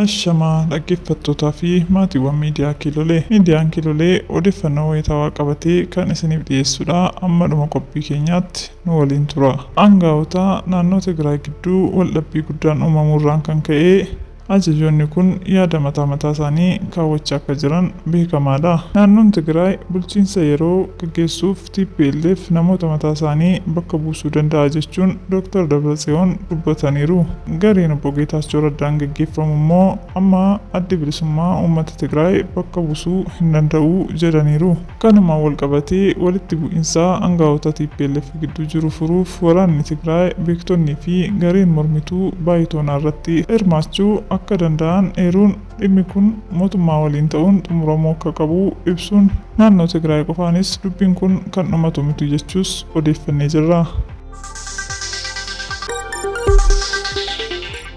Ashamaa dhaggeeffattootaa fi maatiiwwan miidiyaa Kiilolee. Miidiyaan Kiilolee odeeffannoo wayitaawaa qabatee kan isiniif dhiyeessudha. Amma dhuma qophii keenyaatti nu waliin tura. Aangaa'ota naannoo Tigraay gidduu waldhabbii guddaan uumamuurraan kan ka'e ajajoonni kun yaada mataa mataa isaanii kaawwachaa akka jiran beekamaadha. Naannoon Tigraay bulchiinsa yeroo gaggeessuuf TPLF namoota mataa isaanii bakka buusuu danda'a jechuun Dr. Dabratsiyoon dubbataniiru. Gareen obbo Geetaachoo Raddaan gaggeeffamu immoo amma addi bilisummaa uummata Tigraay bakka buusuu hin danda'u jedhaniiru. Kanumaan wal qabatee walitti bu'iinsa aangaa'ota TPLF gidduu jiru furuuf waraanni Tigraay beektonnii fi gareen mormituu baayitoonaa irratti hirmaachuu akka danda'an eeruun dhimmi kun mootummaa waliin ta'uun xumuramuu akka qabu ibsuun naannoo Tigraay qofaanis dubbiin kun kan dhumatu miti jechuus odeeffannee jirra.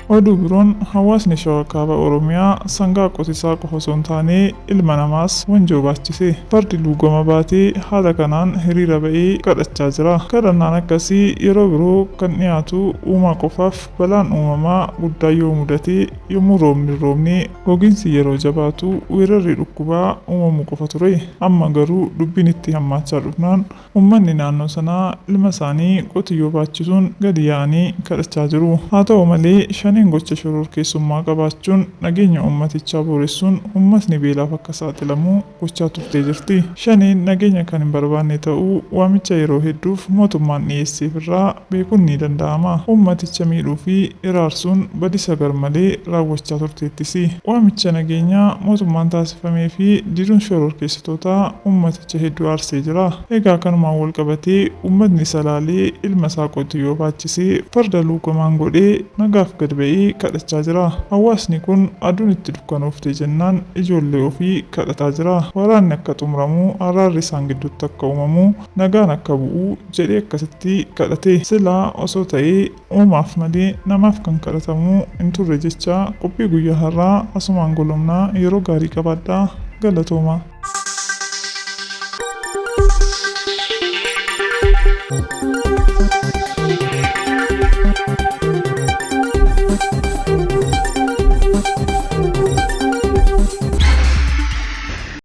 Oduu biroon hawaasni Shawaa Kaaba Oromiyaa sangaa qotisaa qofa osoo hin taane ilma namaas wanjoo baachise. Fardi luugama baatee haala kanaan hiriira ba'ee kadhachaa jira. Kadhannaan akkasii yeroo biroo kan dhiyaatu uumaa qofaaf balaan uumamaa guddaa yoo mudate yommuu roobni roobni gogiinsi yeroo jabaatu weerarri dhukkubaa uumamuu qofa ture. Amma garuu dubbiin itti hammaachaa dhufnaan uummanni naannoo sanaa ilma isaanii qotiyyoo baachisuun gadi yaa'anii kadhachaa jiru. Haa ta'u malee shaneen gocha shororkeessummaa qabaachuun nageenya uummatichaa booressuun uummatni beelaaf akka saaxilamu gochaa turtee jirti. Shaneen nageenya kan hin barbaanne ta'uu waamicha yeroo hedduuf mootummaan dhiyeesseef irraa beekuun ni danda'ama. Uummaticha miidhuu fi iraarsuun badisa garmalee raawwachaa turteettisi. Waamicha nageenyaa mootummaan taasifamee fi diduun shororkeessitootaa uummaticha hedduu aarsee jira. Egaa kanumaan wal qabatee uummatni salaalee ilma isaa qotiyyoo baachisee farda luugamaan godhee nagaaf gad ba'ee kadhachaa jira. Hawaasni kun aduun itti dukkanoofte jennaan ijoollee ofii kadhataa jira. Waraanni akka xumuramu, araarri isaan gidduutti akka uumamu, nagaan akka bu'u jedhee akkasitti kadhate. Silaa osoo ta'ee uumaaf malee namaaf kan kadhatamu hin turre jecha qophii guyyaa har'aa asumaan golomnaa yeroo gaarii qabaadhaa galatooma.